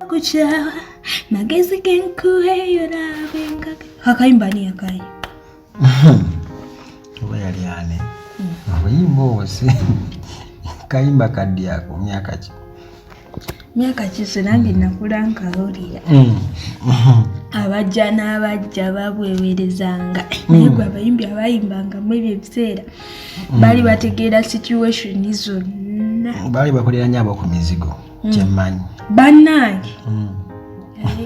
Kukyawa magezi genkuweeyo laabenga akayimba ani yakayi? Oba yali ane obuyimba obwo si kayimba kaddi ako, myaka ki? Myaka kise nange nakula nkawulira. Abajja n'abajja babwewerezanga, naye gwe abayimbi abayimbangamu ebyo ebiseera baali bategeera situation zonna. Baali bakolera nnyo ab'oku mizigo, kyemmanyi. Bannange,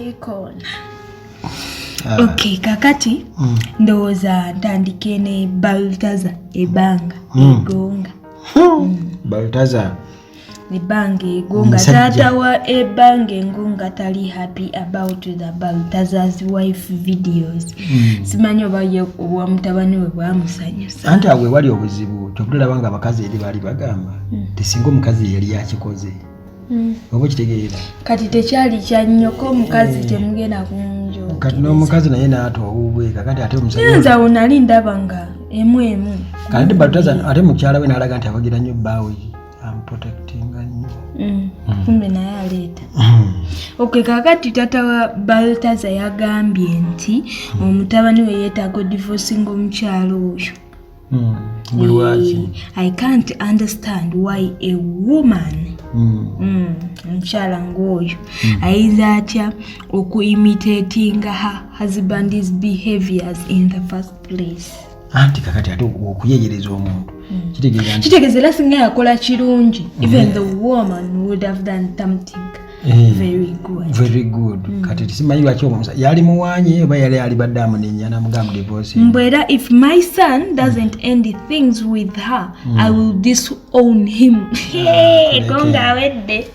ekoona. Ok, kakati ndowooza ntandike ne Baltaza Ebanga Egonga. Baltaza. Ebanga Egonga. Omusajja. Taata wa Ebanga Engonga tali happy about the Baltazar's wife videos. Simanyi oba ye obwa mutabani we bwamusanyusa. Anti awo wewali obuzibu, kyokutulaba nga abakazi eri baali bagamba tesinga omukazi yali yakikoze, oba okitegeera? Kati tekyali kya nnyoko omukazi, temugenda kunjo. Kati n'omukazi naye n'ata owuwe, kakati ate omusajja Nze awo nali ndaba nga emu emu. Kati ate Baltaza, ate mukyala we n'alaga nti awagira nnyo bbaawe, amuprotectinga nnyo. Kumbe naye aleeta. Ok, kakati tata wa Baltaza yagambye nti omutabani we yeetaaga odivorcinga omukyalo oyo. Lwaki? "I can't understand why a woman," omukyala ng'oyo ayinza atya okuimitatinga her husband's behaviors in the first place? Anti kakati ate okuyeeyereza omuntu kitegeeza nti Kitegeeza era singa yakola kirungi, even the woman would have done something very good. Very good. Kati simanyi lwaki omusa yali muwanye oba yali alibadde amunenya namugamba divorce. Mbu era, "If my son doesn't end things with her, I will disown him." Kuleke. Gonga awedde.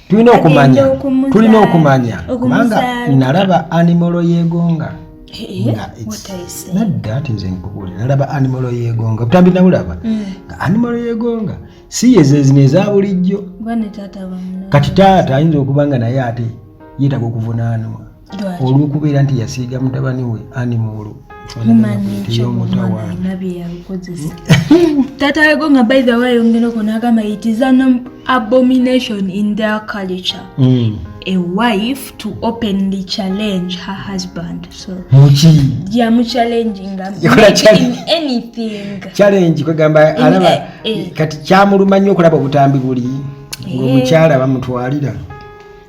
Tulina okumanya Agenda okumuzaala. Tulina okumanya kubanga Okumuzaala. nalaba animal yegonga nga What are you saying? Nadda ati nze nkubuulira, nalaba animal yegonga, butambi nabulaba nga animal yegonga si yezo zino eza bulijjo. Gwa ne taata bamuno. Kati taata ayinza okuba nga naye ate yeetaaga okuvunaanwa Lwaki? olw'okubeera nti yasiiga mutabani we animal Mumanyi ey'omutawaana. Alina bye yabikozesa. Taata wegonga, by the way, ayongerako n'agamba it is an abomination in their culture a wife to openly challenge her husband, so Muki? yamuchallenginga Yakola in challenge. anything. Challenge kwegamba alaba kati kyamuluma nnyo okulaba obutambi buli ng'omukyala bamutwalira,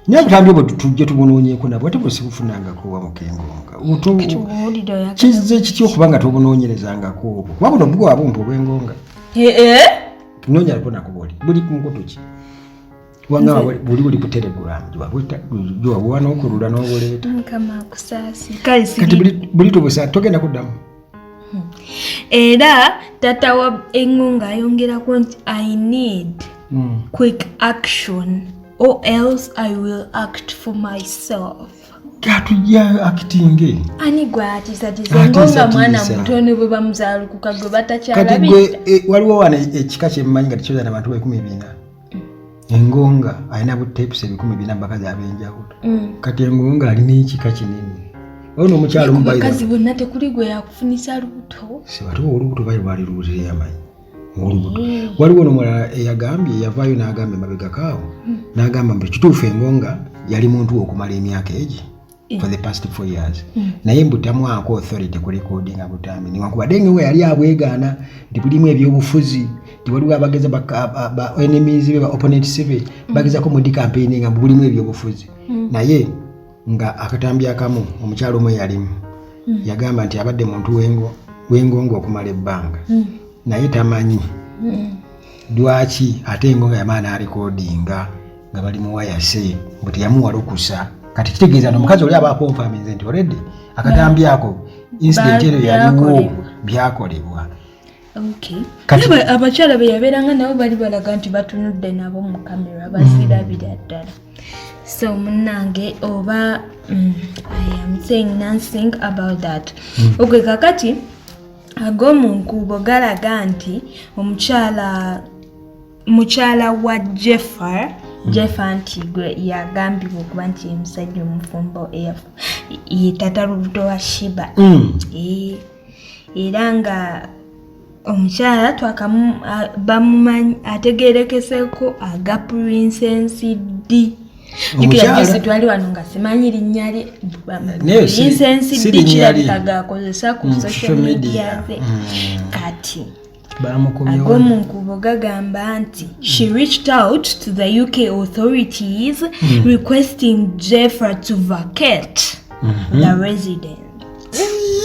naye obutambi obwo tujje tubunoonyeeko nabwo, ate bwesibufunangako wamukengonga. Tubuwulire oyagala. Kizze kitya okuba nga tobunoonyerezangako obwo? Kuba buno bwo bwabumpa obwengonga. Tunoonyalako nako buli buli ku mukutu ki wangamba buli ku Telegram gyewabuwa n'okulula n'obuleeta. Mukama akusaasire. Kale Kati buli tubusa togenda kuddamu. Era tata wa Engonga ayongerako nti, "I need quick action or else I will act for myself." Katujja acting. Ani gwatiisatiisa? Engonga mwana Atiisatiisa. mutono, bwe bamuzaalukuka gwe Kati batakyalabira. gwe waliwo wano ekika kyemmanyi nga tekyoza nabantu 400,000. Engonga alina butepsi 400,000 bakazi ab'enjawulo. Kati Engonga alina ekika kinene, waliwo n'omukyalo Ku bakazi bonna tekuli gwe yakufunisa lubuto. Ate olubuto bali lwali luwulire yamanyi olubuto. Waliwo n'omulala eyagambye, eyavaayo n'agamba emabegakaawo n'agamba mbu kituufu Engonga yali muntu we okumala emyaka egi, for the past 4 years, naye mbu tamwako authority ku recordinga butambi, newankubadde nga we yali abwegaana nti bulimu ebyobufuzi, nti waliwo abageza ba enemies be, ba opponents be bagezako mudi campaign nga mbu bulimu ebyobufuzi. Naye nga akatambi akamu omukyalo omwe yalimu yagamba nti abadde muntu w'engonga okumala ebbanga, naye tamanyi lwaki ate Engonga yamala n'arecordinga nga bali muwayase, mbu teyamuwa lukusa. Kati kitegeeza nti omukazi oli aba aconfirminze nti already akatambi ako, incident eno yaliwo. Byakolebwa. Byakolebwa. Okay. Naye abakyala be yabeeranga nabo bali balaga nti batunudde nabo mu kamera, bazirabira ddala. So munnange oba I am saying nothing about that. Okay, kakati ag'omu nkuubo galaga nti omukyala, mukyala wa Jeffer, Jeffer nti gwe yagambibwa okuba nti ye musajja omufumbo ye tata lubuto wa Shiba. Era nga omukyala twakamu bamumanyi, ategerekeseko aga Princess D. Jjukira Omukyala- juzi twali wano nga simanyi linnya lye. Naye Incense si D linnya lye. kirabika gakozesa ku social social media media. ze. Kati Bamukomyewo. Ag'omu nkubo gagamba nti she reached out to the UK authorities requesting Jeffra to vacate the residence.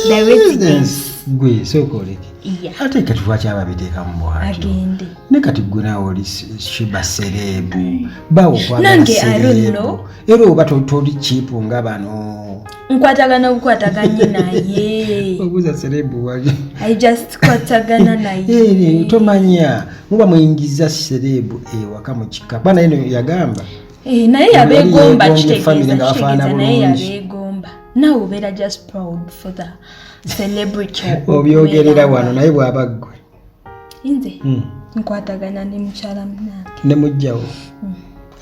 The residence. Gwe sooka oleke. Yeah. Ate kati lwaki ababiteekamu bwatyo? Agende. Ne kati gwe naawe oli Sheebah celeb, bawo okwagala Nange, I don't celeb. know. Era oba toli cheap nga bano. Nkwatagana bukwataganyi naye. Obuuza celeb wali. I just kwatagana naye. Eh, tomanya muba muyingiza celeb ewaka mu kika, kuba naye no yagamba. Eh, naye yabeegomba. Yeegombye family Kitegeeza nga bafaanana kitegeeza naye bulungi. yabeegomba. Naawe obeera just proud for the celebrity. Obyogerera wano, naye bw'aba ggwe? Nze nkwatagana ne mukyala munange. Ne mujjawo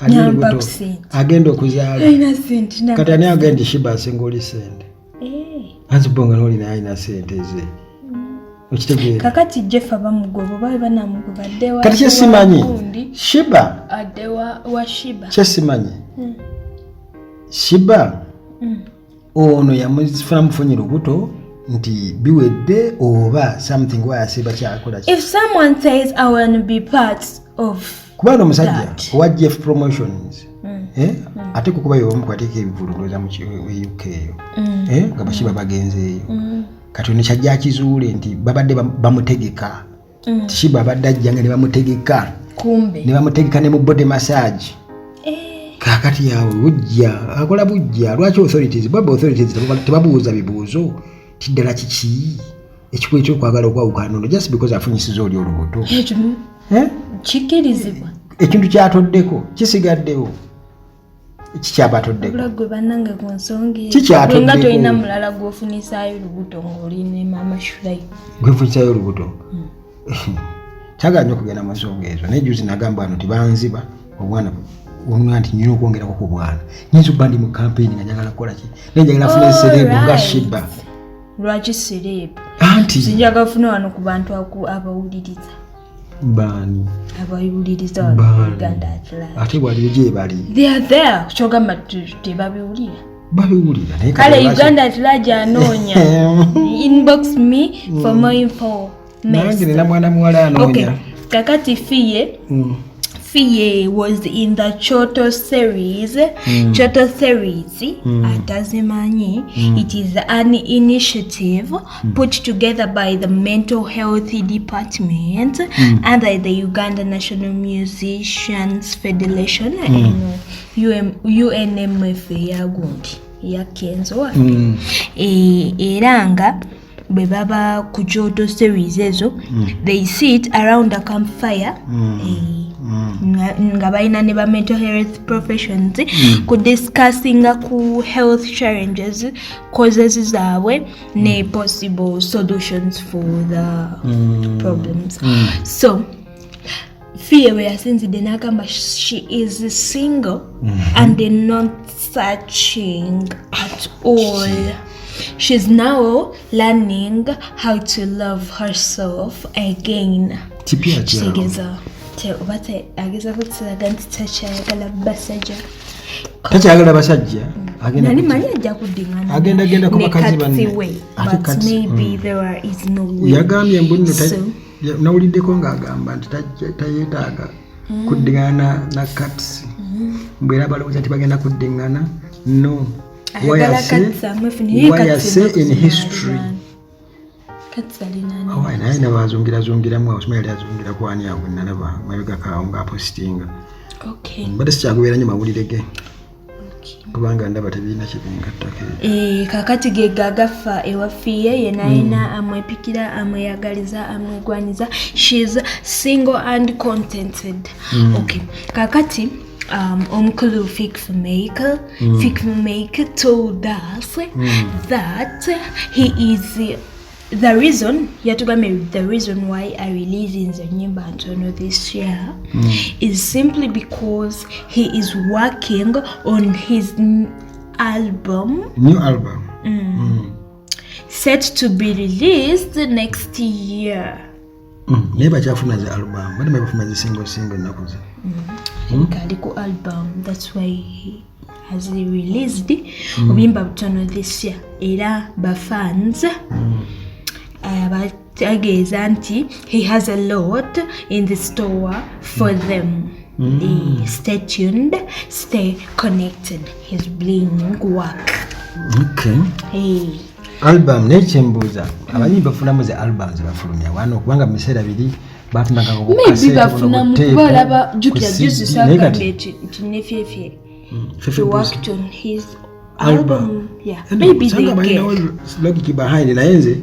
ali Nampa olubuto, ku ssente. Agenda okuzaala. Alina sente. Nampa. Kati ani agenda nti Sheebah asinga oli sente? Eh, Anti bo nga nooli naye alina sente ze, okitegeera? Kakati Jeffa bamugoba oba banamugoba adde Kati kyesimanyi gundi, Sheebah adde wa Sheebah. Kyesimanyi, Sheebah ono yamufuna mufunye lubuto nti biwedde oba something wayase bakyakola ki? If someone says, "I want to be part of" Kuba ono omusajja that. owa Jeff Promotions, eh, ate kukuba yebamukwateko ebivulu ndowooza mu e UK eyo, eh, nga ba Sheebah bagenzeeyo. Kati ono kyajja akizuule nti babadde bamutegeka. Ti Sheebah abadde ajja nga ne bamutegeka. Kumbe. Ne bamutegeka ne mu body massage. Eh, Kaakati yawe bujja akola bujja. Lwaki authorities baba authorities tebabuuza bibuuzo ti ddala kiki ekikuleetera okwagala okwawukana ono just because afunyisiza oli olubuto? Ekyo Eh? Kikirizibwa. Ekintu kyatoddeko kisigaddewo, kikyabatoddeko. Obula gwe bannange ku nsonga eyo. Kikyatoddeko. Gwe nga tolina mulala gw'ofunisaayo lubuto ng'oli ne maama Shulai. Gwefunyisayo olubuto, kyagala nnyo okugenda mu nsonga ezo. Naye juzi nagamba wano tibanziba obwana omwana nti nyina okwongerako ku bwana, nyinza okuba ndi mu campaign nga njagala kukola ki, naye njagala funa celeb nga Alright. Sheebah. Lwaki celeb? Anti Sinjaga funa wano ku bantu abawuliriza. Baani? Abawuliriza wano mu Baani? Uganda at large. Ate waliyo gye bali. They are there. Kyogamba tebabiwulira? Babiwulira, naye Kale kati Uganda at large anoonya, inbox me for more info. Nange nina mwana muwala Okay. anoonya. Kakati Fille, Fille was in the Choto series. Choto series, atazimanyi, it is an initiative put together by the Mental Health Department under the Uganda National Musicians Federation, eno UNMF eyagundi ya Kenzo waffe. Era nga bwe baba ku Kyoto series ezo, they sit around a campfire, nga balina ne ba mental health professions ku discussinga ku health challenges, causes zaabwe ne possible solutions for the problems. So Fille bwe yasinzidde n'agamba she is single and not searching at all. She's now learning how to love herself again. Kipya kyawo. Kitegeeza oba agezako kutulaga nti takyayagala basajja. Takyayagala basajja. Agenda Nali manyi ajja kuddingana Agenda genda ku ne bakazi Katsi banne. we, Ate but Katsi, maybe there is no way. Yagambye mbu nno So- nawuliddeko ng'agamba nti tayeetaaga kuddingana na Kats, mbwe era balowooza nti bagenda kuddingana no. Ayagala Katsi amwefunire. Ye Katsi Wayase ennaku in zino history. ali bani. Katsi alina Owa, naye nabazungirazungiramu awo, simanyi yali azungira kwani awo nalaba mabegako awo ng'apositinga. Mbadde sikyagoberera nnyo mawulire ge kubanga ndaba tebirina kibingattako. Eh, kakati ge gagafa ewa Fille yena yena amwepikira, amweyagaliza, amwegwanyiza. She's single and contented. Okay, kakati omukulu Fik Fameica, Fik Fameica told us that he is the reason, yatugambye the reason why I releasing enyimba ntono this year is simply because he is working on his album New album. Set to be released next year. Naye bakyafuna zi album, bali bafuna zi single single ennaku zino. Ali ku album, that's why he has released obuyimba butono this year. Era bafans bategeeza nti he has a lot in the store for them. Stay tuned, stay connected, he's bringing work. Okay. Hey. Album, naye kyembuuza, abayimbi bafunamu zi album zebafulumya wano? Kubanga mu biseera biri batunanga ku Maybe cassette, bafunamu, buno bu kuba tape, olaba ku jukira CD, juzi naye sagambye kati nti ne Feffe Fefe he Busi. worked on his Album. album. Yeah, maybe Sanga they balinawo get logic behind, naye nze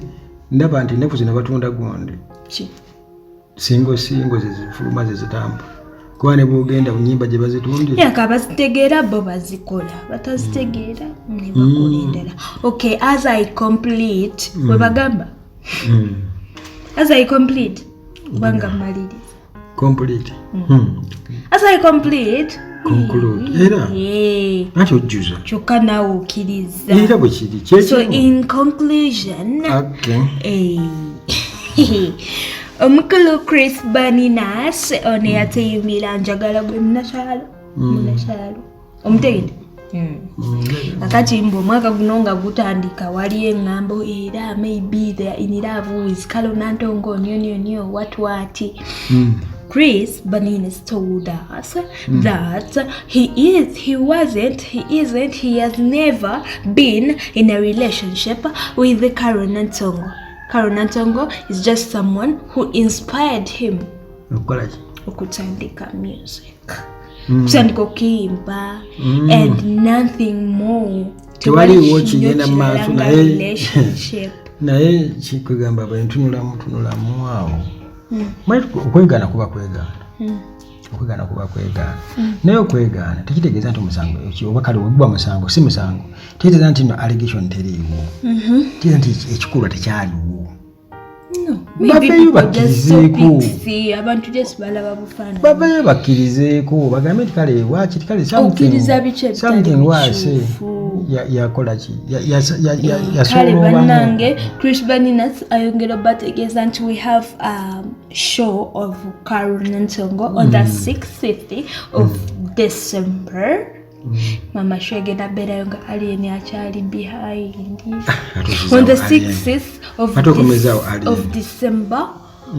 ndaba nti ennaku zino batunda gundi Ki? Single single zezifuluma, zezitambula, kuba ne bwogenda ku nyimba gye bazitundira. Yeah, ka bazitegeera bo bazikola, batazitegeera ne bakola endala. Okay, as I complete, bwe bagamba, as I complete, kubanga mmaliriza. Complete. As I complete. Conclude era. Yeah. Anti ojjuza. Kyokka naawe okkiriza. Era bwe kiri. So kyekimu. in conclusion, Okay. Omukulu Chris Baninas ono yateyimbira "Njagala Gwe Munakyalo", munakyalo omutegede. Kakati mbu omwaka guno nga gutandika waliyo eŋŋambo era maybe they are in love with Carol Nantongo nyo what what. Chris Baninas told us that he is, he wasn't, he isn't, he has never been in a relationship with Carol Nantongo. Carol Nantongo is just someone who inspired him Okukola ki? Okutandika music, kutandika okuyimba and nothing more. Tewaliiwo Tewali kigenda mu maaso, kinyo kirala nga relationship. Naye kikwegamba bwe ntunulamu tunulamu awo. Manyi okwegaana kuba kwegaana, okwegaana kuba kwegaana, naye okwegaana tekitegeeza nti omusango oba kale weguba musango, si musango, tekitegeeza nti no allegation teriiwo, kitegeeza nti ekikolwa tekyaliwo. No, maybe Baveeyo people just so bakkirizeeko. pixie, abantu just balaba bufaananyi. Baveeyo bakkirizeeko, bagambe nti kale wakiri kale Okkiriza biki ebitali something wase bituufu? Yakola ki? Kale Yasobola obamu. Bannange, Chris Baninas ayongera obategeeza nti we have a show of Carol Nantongo on the 6th of December. Mama show egenda beerayo nga Alien akyali behind. On the 6th of, Ate okomezaawo Alien. of December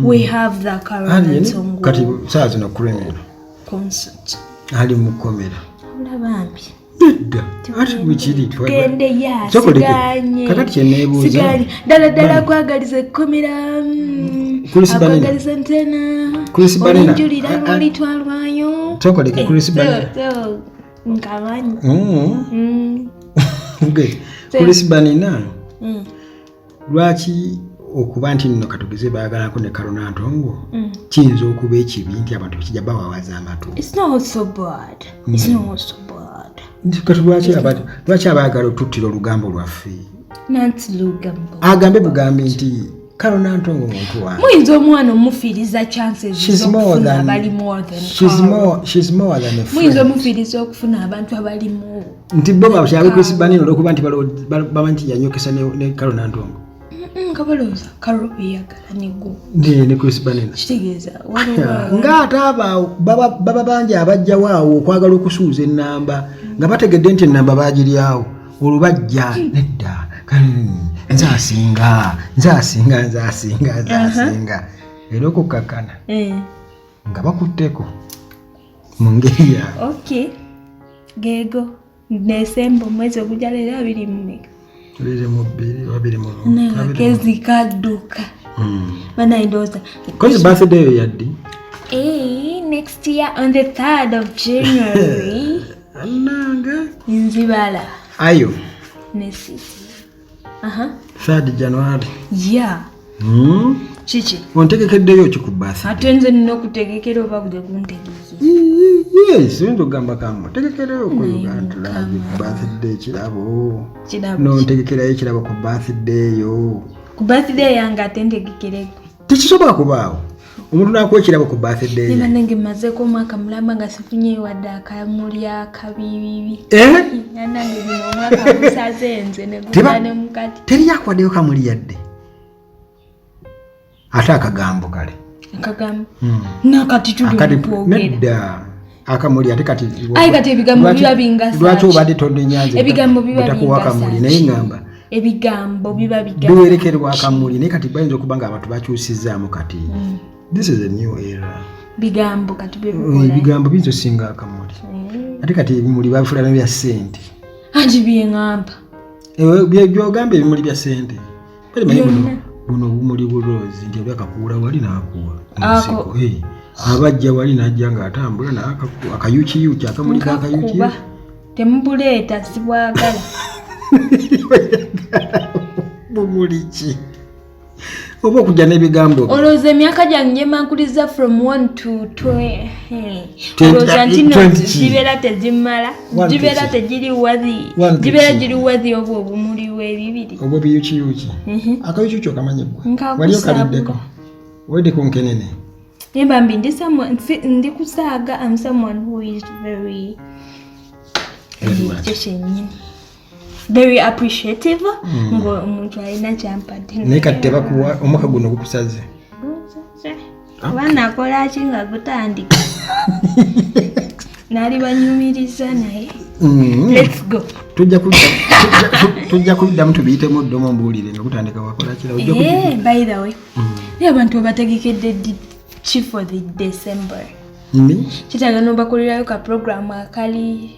we have the Carol Alien, Nantongo kati saa zino criminal concert. Ali mu kkomera. Olabambi. Nedda, ati bwekiri. Tugende ya Sokoleke. siganye. Kakati kyeneebuuza Siganye ddala ddala akwagaliza ekkomera, Chris Banina. akwagaliza ntena Chris Banina. olinjulira Ah, ah. lwolitwalwayo. Sokoleke, Chris Banina. Nkamanyi. Okay. Chris Banina, lwaki okuba nti nno katugeze baagalako ne Carol Nantongo kiyinza okuba ekibi nti abantu kijja bawawaza amatu? It's not so bad, it's not so bad. Nti kati lwaki abaagala otuttira olugambo lwaffe? Nanti lugambo. Agambe bugambi nti Carol Nantongo muntu wange. Muyinza omwana omufiiriza chances She's more z'okufuna than abali more than she's Carol. more, she's more than a Muyinza friend. omufiiriza okufuna abantu abalimu. Nti bo bakyabe Chris Banina olwokuba nti bamanyi nti yanyokesa ne Carol Nantongo. Nga balowooza Carol beyagala nego. Nti ne Chris Banina. Kitegeeza waliwo Ng'ate abo baba bangi abajjawo awo okwagala okusuuza ennamba nga bategedde nti ennamba bagiryawo, olwo bajja nedda kale, nze asinga, nze asinga, nze asinga, nze asinga, era okukakkana nga bakutteko mu ngeri yaabwe. Okay, geego Desemba omwezi ogujja leero 24? 22, 21. Naye akezi kadduka banaye, ndowooza. Kozi birthday yo yaddi? Next year on the 3rd of January. Annange. Nzibala. Ayo. Ne city. Aha. 3rd January. Yeah. Kiki? Ontegekeddeyo ki ku birthday? Ate nze nina okutegekera oba gwe kuntegekera? Yes, oyinza okugamba kamu tegekereyo ku Uganda Live ku birthday ekirabo. Kirabo? Nontegekerayo ekirabo ku birthday yo. Ku birthday yange ate ntegekereko? Tekisobola kubaawo omuntu nakuwa ekirabo ku birthday Ne ye. bannange, mmazeeko omwaka mulamba nga sifunye wadde akamuli akabibibi. Eh? Nanange guno omwaka gusaze nze ne guba ne mukati. Teri yakwaddeyo kamuli yadde ate akagambo kale. Akagambo nakati tuli Akati mukwogera. Nedda, akamuli ate kati. Aye kati ebigambo biba bingasa Lwaki ki? obadde tonenyanze Ebigambo biba butakuwa bingasa kamuli? ki? Naye ngamba Ebigambo biba bigasa. Biwerekerwa akamuli, naye kati bayinza okuba nga abantu bakyusizaamu kati. This is a new era. Bigambo kati byebikola. Ebigambo biyinza osinga akamuli. Ate kati ebimuli babifula bya ssente. Anti byeŋŋamba. Byogamba ebimuli bya ssente. Bali manyi buno Byonna. Buno bumuli buloozi nti obyakakuula wali n'akuwa Ako. Ensiko, eh. Abajja wali n'ajja ng'atambula akayukiyuki akamuli kakayuki. Nkakuba, temubuleeta, sibwagala. Bumuli ki oba okujja n'ebigambo bye. Olowooza emyaka gyange gyemankuliza from 1 to 20, olowooza nti no 20 ki? Gibeera tezimala. One to Gibeera ki? tegiri wathi. One to Gibeera ki? giri wathi obwo obumuli bwebibiri. Obwo biyukiyuki. Akayukiyuki okamanyi gwe? Nkakusabula. Wali okaliddeko? Waliddeko nkenene? Naye bambi ndi ndi kusaaga. Am someone who is very Very what? Ekyo kyennyini, very appreciative ng'omuntu alina kyampadde. Naye kati tebakuwa, omwaka guno gukusaze. Oba nakola ki nga gutandika naali banyumiriza, naye let's go. Tujja kuddamu tubiyitemu ddomo, mbuulire nga gutandika wakola kira ojja Eh, by the way, naye abantu babategekedde ddi ki for the December? Ni Kitaaga nobakolerayo ka program akali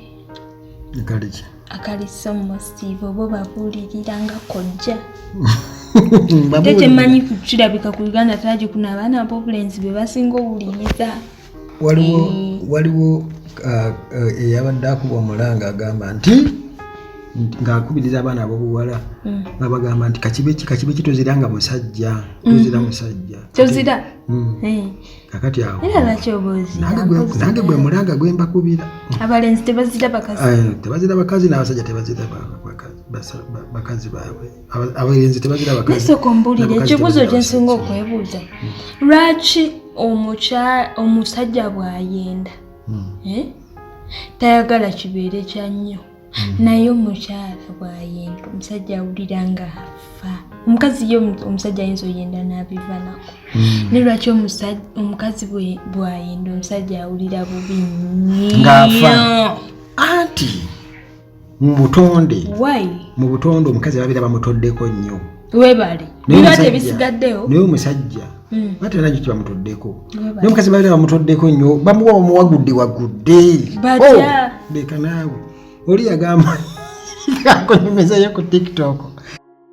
kali ki? Akali so steve, oba obabuulirira nga kojja. Babuulire. Ate kyemmanyi, kirabika ku Uganda tagi kuno abaana ab'obulenzi be basinga owuliriza. Waliwo eyabadde akuba omulanga, agamba nti ng'akubiriza abaana ab'obuwala nga bagamba nti kakibe ki, kakibe ki, tozira nga musajja, tozira musajja. Tozira. Eh. Kakati awo Era lwaki oba ozira? Nange gwe mulanga gwe mbakubira. Abalenzi tebazira bakazi. Tebazira bakazi, n'abasajja tebazira bakazi baabwe. Abalenzi tebazira bakazi. Nasooka ombuulire N'abakazi ekibuuzo tebazira kyensinga abasajja. okwebuuza: lwaki omusajja bw'ayenda, eh, tayagala kibeere kya nnyo, naye omukyala bw'ayenda omusajja awulira nga afa? Omukazi ye omusajja ayinza oyenda n'abiva nako, naye lwaki omukazi bw'ayenda omusajja awulira bubi nnyo? Ng'afa. Anti mu butonde, Why? mu butonde omukazi babeera bamutoddeko nnyo. Webale. Naye Biba omusajja tebisigaddewo. Naye omusajja ate nakyo kibamutoddeko. Webale. Naye omukazi babeera bamutoddeko nnyo, bamuwa bamuwagudde wagudde. Batya? Oh, leka naawe, oli yagamba akunyumizayo ku TikTok.